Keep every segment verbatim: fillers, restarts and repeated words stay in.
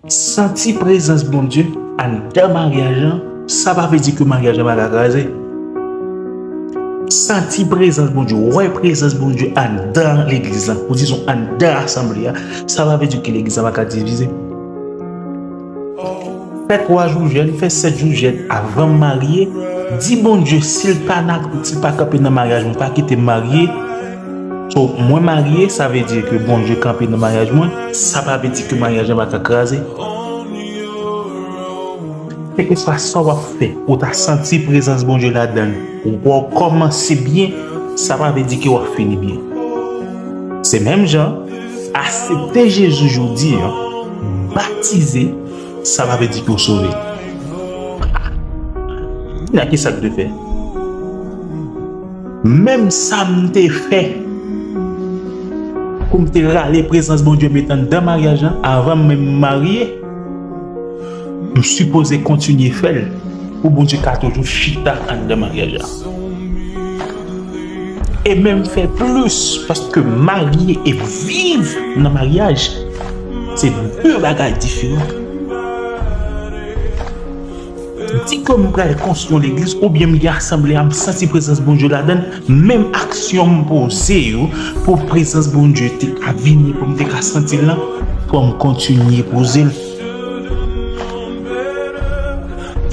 Santi prezans Bondye anndan maryaj lan, sa pa vle di ke maryaj lan pa ka kraze. Santi prezans Bondye, wè prezans Bondye anndan legliz lan, ou dizon anndan asanble a, sa pa vle di ke legliz lan pa ka divize. Fè twa jou jèn, fè sèt jou jèn avan m marye. Di Bondye, si l pa nan, si l pa kanpe nan maryaj mwen, pa kite m marye. So, mwen marye, sa vle di ke Bondye kanpe nan maryaj mwen. Sa pa vle di ke maryaj lan pa ka kraze. Kèlkeswa sa w ap fè, ou ta santi prezans Bondye ladan l, ou pa kòmanse byen, sa pa vle di ke w ap fini byen. Se menm jan, aksepte Jezi jodi a, batize, sa pa vle di ke w sove. Nan ki sa k te fè? Menm sa m te fè pou m te rale prezans Bondye met anndan maryaj lan, avan m menm marye, m sipoze kontinye fè l pou Bondye ka toujou chita anndan maryaj la. E menm fè plis, paske marye e viv nan maryaj, se de bagay diferan. Di ke m pral konstwi yon legliz, oubyen m gen asanble a, m santi prezans Bondye ladan l, menm aksyon m poze yo pou prezans Bondye te ka vini, pou m te ka santi l lan, fò m kontinye poze l.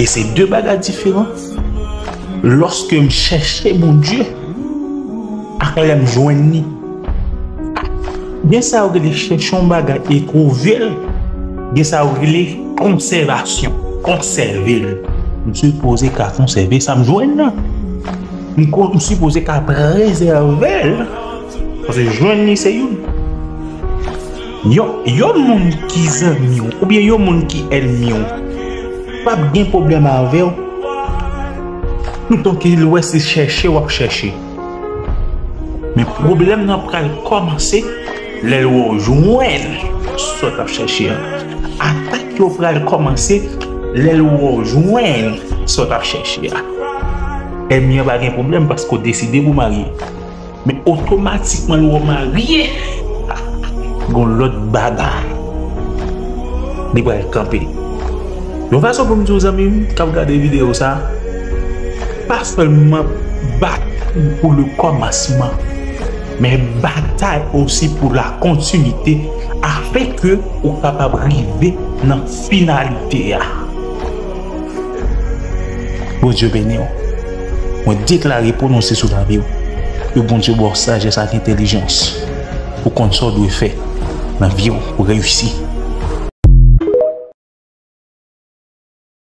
E se de bagay diferan. Lòske m chèche Bondye, ak lè m jwenn li. Gen sa yo rele chèche yon bagay e twouve l. Gen sa yo rele konsèvasyon, konsève l. M sipoze ka konsève sa m jwenn nan. M ko-, m sipoze ka prezève l. Paske jwenn li se youn. Yon, yon moun ki zanmi w, oubyen yon moun ki ènmi w, p ap gen pwoblèm avè w. Toutan ke l wè se chèche w ap chèche. Men pwoblèm nan pral kòmanse lè l wè w jwenn sa w t ap chèche a. Atak yo pral kòmanse lè l wè w jwenn sa w t ap chèche a. Ènmi an pa gen pwoblèm paske w deside pou w marye. Men otomatikman lè w marye, gon lòt bagay li pral kanpe. Yon fason pou m di w zanmi m k ap gade videyo sa, pa sèlman batay pou le kòmansman, men batay osi pou la kontinite, afenke ou kapab rive nan finalite a. Bondye beni w. Mwen deklare, pwononse sou lavi w, ke Bondye ba w sajès ak entèlijans pou konn sa w dwe fè nan vi w pou reyisi.